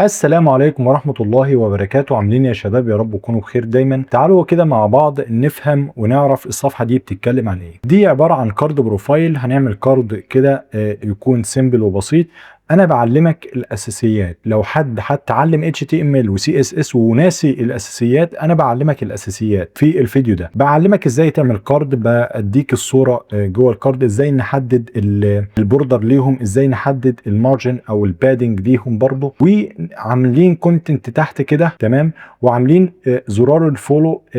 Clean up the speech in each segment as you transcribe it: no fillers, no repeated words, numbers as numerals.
السلام عليكم ورحمة الله وبركاته. عاملين يا شباب؟ يا رب تكونوا بخير دايما. تعالوا كده مع بعض نفهم ونعرف الصفحة دي بتتكلم عن ايه. دي عبارة عن card profile. هنعمل card كده يكون simple وبسيط. انا بعلمك الاساسيات، لو حد حتى علم HTML و CSS وناسي الاساسيات، انا بعلمك الاساسيات في الفيديو ده. بعلمك ازاي تعمل card، بديك الصورة جوه ال card، ازاي نحدد ال border ليهم، ازاي نحدد ال margin او ال padding ليهم برضو، وعاملين content تحت كده، تمام؟ وعاملين زرار ال follow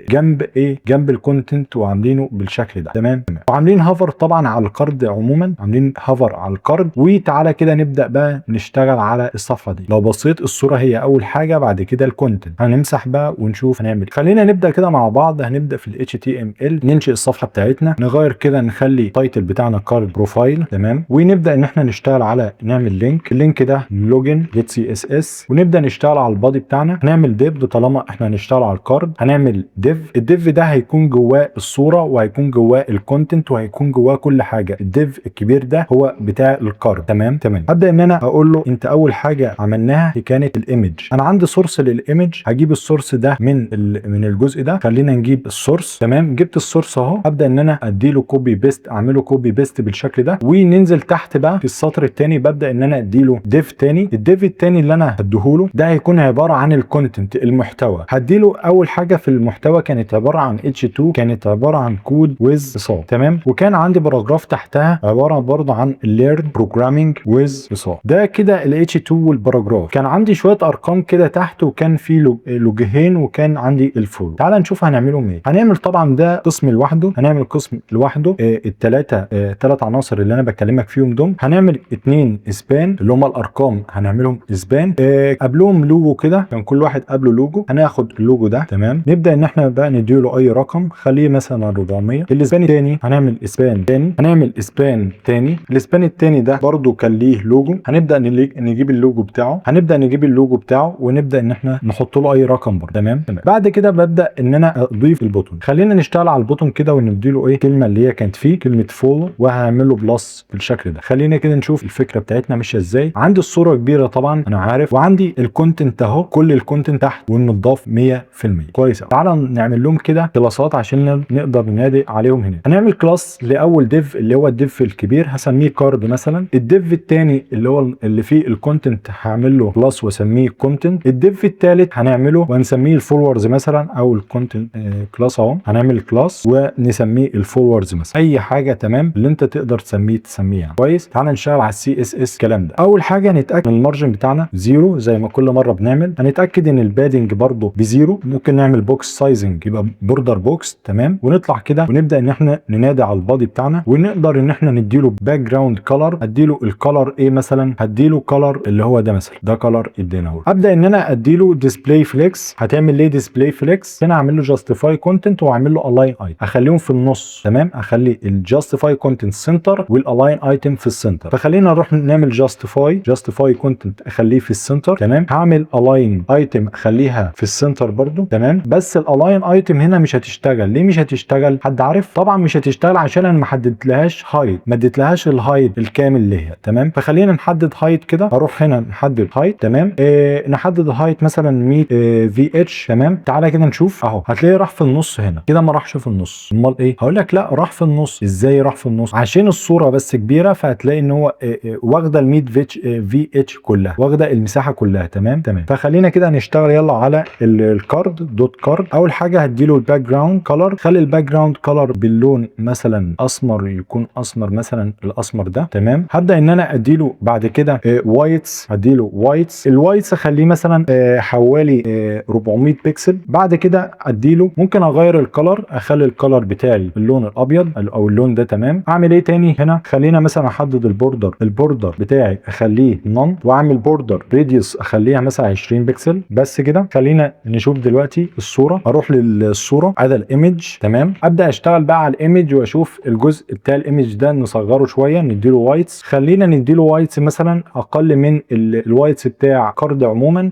جنب ايه؟ جنب ال content، وعاملينه بالشكل ده، تمام. وعاملين hover طبعا على ال card، عموما عاملين hover على ال card. وتعالى كده نبدا بقى نشتغل على الصفحة دي. لو بصيت، الصورة هي اول حاجه، بعد كده ال content. هنمسح بقى ونشوف هنعمل إيه. خلينا نبدا كده مع بعض. هنبدا في ال HTML، ننشئ الصفحة بتاعتنا، نغير كده، نخلي ال title بتاعنا card profile، تمام؟ ونبدا ان احنا نشتغل على نعمل link، ال link ده login dot CSS، ونبدا نشتغل على ال body بتاعنا. هنعمل div، طالما احنا هنشتغل على ال card هنعمل div. ال div ده هيكون جواه الصورة وهيكون جواه ال content وهيكون جواه كل حاجه. ال div الكبير ده هو بتاع ال card، تمام. هبدا ان انا اقول له انت اول حاجة عملناها هي كانت ال image. انا عندي source لل image، هجيب ال source ده من الجزء ده. خلينا نجيب ال source، تمام؟ جبت ال source اهو. هبدا ان انا ادي له copy paste، اعمله copy paste بالشكل ده، وننزل تحت بقى في السطر الثاني. ببدا ان انا ادي له div تاني. ال div الثاني اللي انا هديهوله ده هيكون عبارة عن ال content، المحتوى. هدي له اول حاجة في المحتوى كانت عبارة عن H2، كانت عبارة عن code with عصام، تمام؟ وكان عندي paragraph تحتها عبارة برضه عن learn programming with عصام. ده كده ال H2 وال paragraph. كان عندي شوية ارقام كده تحت، وكان في لوجهين، وكان عندي ال follow. تعال نشوف هنعملهم ايه. هنعمل طبعا ده قسم لوحده، هنعمل قسم لوحده الثلاثة ثلاث عناصر اللي انا بكلمك فيهم دول. هنعمل اتنين span اللي هم الارقام، هنعملهم span قبلهم لوجو كده، كان كل واحد قبله لوجو. هناخد اللوجو ده، تمام؟ نبدا ان احنا بقى نديله اي رقم، خليه مثلا 400. ال span الثاني هنعمل span تاني، هنعمل span تاني. ال span التاني ده برده كان ليه لوجو، هنبدا نجيب اللوجو بتاعه، هنبدا نجيب اللوجو بتاعه ونبدا ان احنا نحط له اي رقم برده، تمام. بعد كده ببدا ان انا اضيف ال button. خلينا نشتغل على ال button كده ونديله ايه؟ كلمة اللي هي كانت فيه كلمة follow، وهعمل له plus بالشكل ده. خلينا كده نشوف الفكرة بتاعتنا ماشية ازاي. عندي الصورة كبيرة طبعا انا عارف، وعندي ال content اهو، كل ال content تحت والمتضاف 100%. كويس. تعالى نعمل لهم كده classات عشان نقدر ننادي عليهم هنا. هنعمل class لاول div اللي هو ال div الكبير، هسميه card مثلا. ال div الثاني اللي هو اللي فيه ال content هعمل له class واسميه content. ال div الثالث هنعمله ونسميه ال followers مثلا، او ال content class اهو. هنعمل class ونسميه ال followers مثلا، اي حاجه، تمام؟ اللي انت تقدر تسميه تسميه يعني. كويس. تعال نشتغل على ال CSS الكلام ده. اول حاجة هنتاكد من ال margin بتاعنا zero زي ما كل مرة بنعمل. هنتاكد ان ال padding برده ب zero. ممكن نعمل box sizing يبقى border box، تمام؟ ونطلع كده ونبدا ان احنا ننادي على ال body بتاعنا، ونقدر ان احنا نديله background color. اديله ال color ايه مثلا؟ هديله color اللي هو ده مثلا، ده color ادينا اهو. ابدا ان انا اديله display flex. هتعمل ليه display flex؟ هنا اعمل له justify content واعمل له align item، اخليهم في النص، تمام؟ اخلي ال justify content center وال align item في ال center. فخلينا نروح نعمل justify content اخليه في ال center، تمام؟ هعمل align item اخليها في ال center برضو، تمام؟ بس ال align item هنا مش هتشتغل. ليه مش هتشتغل؟ حد عارف؟ طبعا مش هتشتغل عشان انا ما حددتلهاش height، ما اديتلهاش ال height الكامل ليها، تمام؟ فخلينا نحدد height كده. هروح هنا نحدد height، تمام؟ نحدد ال height مثلا 100 VH، تمام؟ تعالى كده نشوف اهو، هتلاقيه راح في النص هنا كده. ما راحش في النص، امال ايه؟ هقول لك لا، راح في النص. ازاي راح في النص؟ عشان الصورة بس كبيره، فهتلاقي ان هو واخده ال 100 VH كلها، واخده المساحة كلها، تمام. فخلينا كده نشتغل يلا على ال card dot card. اول حاجة هديله ال background color، خلي ال background color باللون مثلا اسمر، يكون اسمر مثلا، الاسمر ده، تمام؟ هبدا ان انا اديله بعد كده width، هديله width. ال width اخليه مثلا حوالي 400 بكسل. بعد كده اديله، ممكن اغير ال color، اخلي ال color بتاعي اللون الابيض او اللون ده، تمام؟ اعمل ايه تاني هنا؟ خلينا مثلا احدد ال border، ال border بتاعي اخليه none، واعمل border radius اخليها مثلا 20 بكسل بس كده. خلينا نشوف دلوقتي الصوره. اروح للصوره، هذا ال image، تمام؟ ابدا اشتغل بقى على ال image واشوف الجزء بتاع ال image ده، نصغره شويه، نديله width، خلينا خلينا نديله width مثلا اقل من ال width بتاع card عموما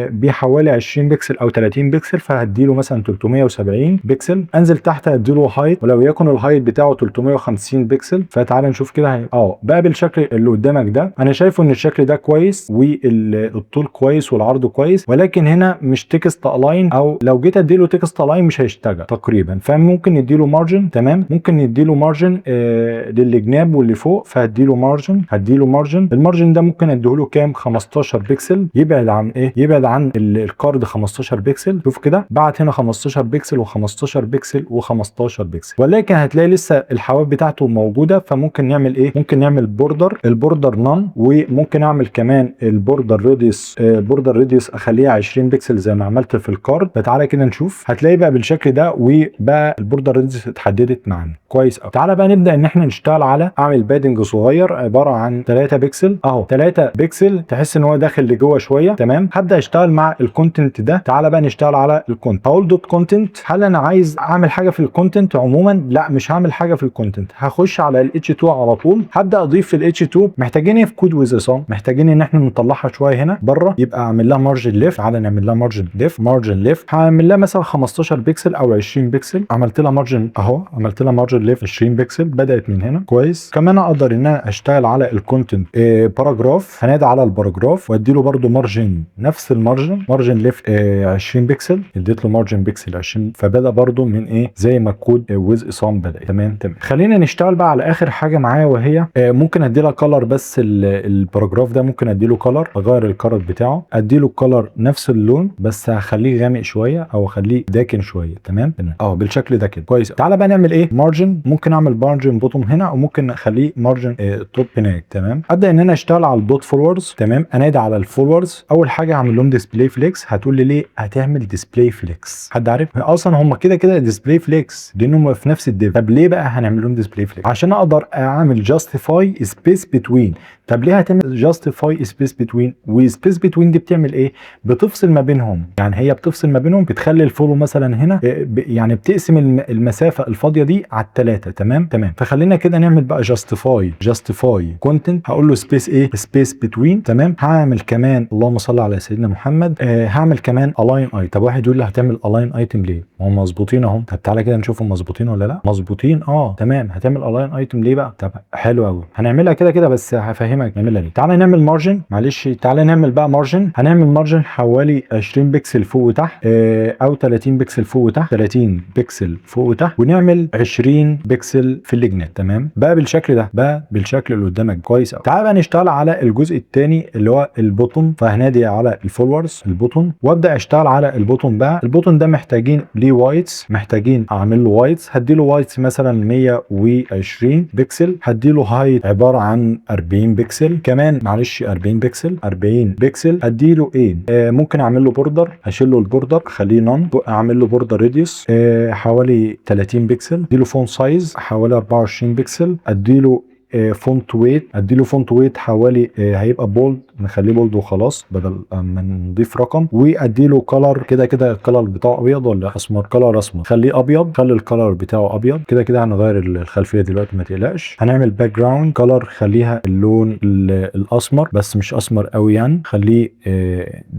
بحوالي 20 بكسل او 30 بكسل، فهديله مثلا 370 بكسل. انزل تحت اديله height، ولو يكن ال height بتاعه 350 بكسل. فتعال نشوف كده. بقى بالشكل اللي قدامك ده. انا شايفه ان الشكل ده كويس والطول كويس والعرض كويس، ولكن هنا مش text align، او لو جيت اديله text align مش هيشتغل تقريبا. فممكن نديله margin، تمام، ممكن نديله margin للجناب واللي فوق. فهديله margin، هديله margin. ال margin ده ممكن اديله كام؟ 15 بكسل. يبعد عن ايه؟ يبعد عن ال card 15 بكسل. شوف كده، بعت هنا 15 بكسل و15 بكسل و15 بكسل، ولكن هتلاقي لسه الحواف بتاعته موجوده. فممكن نعمل ايه؟ ممكن نعمل border، ال border none، وممكن اعمل كمان ال border radius، border radius اخليها 20 بكسل زي ما عملت في ال card. فتعالى كده نشوف، هتلاقي بقى بالشكل ده، وبقى ال border radius اتحددت معانا كويس قوي. تعالى بقى نبدا ان احنا نشتغل على اعمل padding صغير عبارة عن 3 بكسل اهو، 3 بكسل، تحس ان هو داخل لجوه شويه، تمام. هبدا اشتغل مع ال content ده. تعالى بقى نشتغل على ال content. هقول dot content. هل انا عايز اعمل حاجة في ال content عموما؟ لا، مش هعمل حاجة في ال content. هخش على ال H2 على طول. هبدا اضيف في ال H2. محتاجين ايه في كود with عصام؟ محتاجين ان احنا نطلعها شوية هنا بره، يبقى اعمل لها margin left. تعالى نعمل لها margin left، margin left هعمل لها مثلا 15 بكسل او 20 بكسل. عملت لها margin اهو، عملت لها margin left 20 بكسل، بدات من هنا كويس. كمان اقدر ان انا اشتغل على ال content paragraph. هنادي على ال paragraph وادي له برده margin، نفس ال margin، margin left 20 بكسل. اديت له margin pixel 20، فبدا برده من ايه؟ زي ما ال code with عصام بدا. تمام. خلينا نشتغل بقى على اخر حاجة معايا، وهي ممكن ادي لها color بس. ال paragraph ده ممكن ادي له color، اغير ال color بتاعه، ادي له ال color نفس اللون بس هخليه غامق شوية او اخليه داكن شويه. تمام، بالشكل ده كده كويس. تعالى بقى نعمل ايه؟ margin. ممكن اعمل margin bottom هنا، او ممكن اخليه margin top هناك. تمام. ابدا ان انا اشتغل على ال dot followers. تمام، انادي على ال followers. اول حاجة هعمل لهم display flex. هتقول لي ليه هتعمل display flex؟ حد عارف؟ اصلا هم كده كده display flex لان هم في نفس ال div. طب ليه بقى هنعمل لهم display flex؟ عشان اقدر اعمل justify space between. طب ليه هتعمل justify space between؟ و space between دي بتعمل ايه؟ بتفصل ما بينهم، يعني هي بتفصل ما بينهم، بتخلي ال follow مثلا هنا يعني بتقسم المسافة الفاضيه دي على الثلاثه. تمام. فخلينا كده نعمل بقى justify content، هقول له space ايه؟ space between. تمام. هعمل كمان، اللهم صل على سيدنا محمد، هعمل كمان align item. طب واحد يقول لي هتعمل align item ليه؟ ما هم مظبوطين اهم. طب تعالى كده نشوفهم مظبوطين ولا لا. مظبوطين، تمام. هتعمل align item ليه بقى؟ طب حلو قوي، هنعملها كده كده بس هفهمك نعملها ليه. تعالى نعمل margin، معلش تعالى نعمل بقى margin. هنعمل margin حوالي 20 بكسل فوق وتحت، او 30 بكسل فوق وتحت، 30 بكسل فوق وتحت، ونعمل 20 بكسل في الجناب. تمام، بقى بالشكل ده، بقى بالشكل اللي قدامك كويس قوي. تعالى بقى نشتغل على الجزء الثاني اللي هو ال button. فهنادي على ال followers ال button وابدا اشتغل على ال button. بقى ال button ده محتاجين ليه width، محتاجين اعمل له width. هدي له width مثلا 120 بكسل، هدي له height عبارة عن 40 بكسل كمان، معلش 40 بكسل، 40 بكسل. هدي له ايه؟ ممكن اعمل له border، هشيل له ال border اخليه none، اعمل له border radius حوالي 30 بكسل، ادي له font size حوالي 24 بكسل، ادي له font weight، ادي له font weight حوالي هيبقى bold، نخليه bold وخلاص بدل ما نضيف رقم. وادي له color، كده كده ال color بتاعه ابيض ولا اسمر؟ color اسمر، خليه ابيض، خلي ال color بتاعه ابيض. كده كده هنغير الخلفية دلوقتي ما تقلقش. هنعمل background color، خليها اللون الاسمر بس مش اسمر قوي يعني، خليه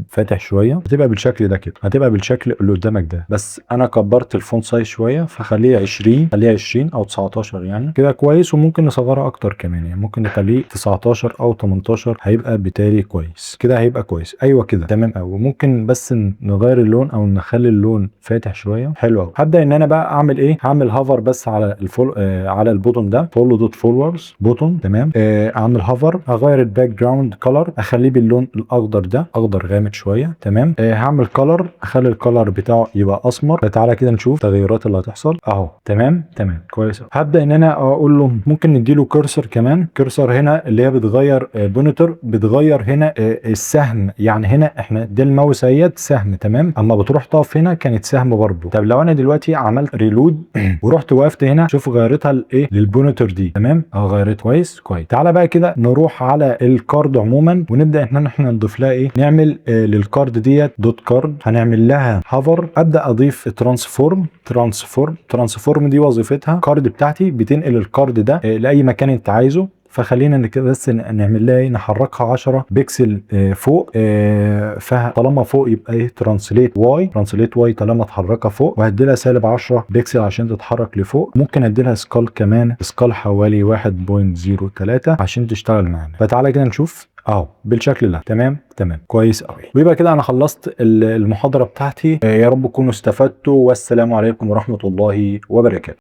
فاتح شوية. هتبقى بالشكل ده كده، هتبقى بالشكل اللي قدامك ده، بس انا كبرت ال font size شوية فخليه 20، خليها 20 او 19 يعني كده كويس. وممكن نصغرها اكتر كمان، يعني ممكن نخليه 19 او 18، هيبقى بالتالي كويس كده، هيبقى كويس. ايوه كده تمام قوي. ممكن بس نغير اللون او نخلي اللون فاتح شوية. حلو قوي. هبدا ان انا بقى اعمل ايه؟ هعمل hover بس على ال follow على ال button ده، follow dot followers button. تمام. اعمل hover، هغير ال background color اخليه باللون الاخضر ده، اخضر غامق شوية. تمام. هعمل color، اخلي ال color بتاعه يبقى اسمر. فتعالى كده نشوف التغيرات اللي هتحصل اهو. تمام كويس. هبدا ان انا اقول له ممكن نديله cursor كمان، cursor هنا اللي هي بتغير pointer، بتغير هنا السهم، يعني هنا احنا دي الماوس اهيت سهم. تمام. اما بتروح تقف هنا كانت سهم برضو. طب لو انا دلوقتي عملت reload ورحت وقفت هنا، شوف غيرتها لايه؟ لل pointer دي. تمام، غيرت كويس كويس. تعالى بقى كده نروح على ال card عموما ونبدا ان احنا نضيف لها ايه؟ نعمل لل card ديت dot card، هنعمل لها hover. ابدا اضيف transform، transform، transform دي وظيفتها card بتاعتي بتنقل ال card ده لاي مكان انت عايزه. فخلينا بس نعمل لها ايه، نحركها 10 بكسل فوق. فطالما فوق يبقى ايه، translate Y، translate Y طالما اتحركها فوق، وهدي لها سالب 10 بكسل عشان تتحرك لفوق. ممكن ادي لها scale كمان، scale حوالي 1.03 عشان تشتغل معانا. فتعالى كده نشوف اهو بالشكل ده. تمام، كويس قوي. ويبقى كده انا خلصت المحاضرة بتاعتي. يا رب تكونوا استفدتوا، والسلام عليكم ورحمة الله وبركاته.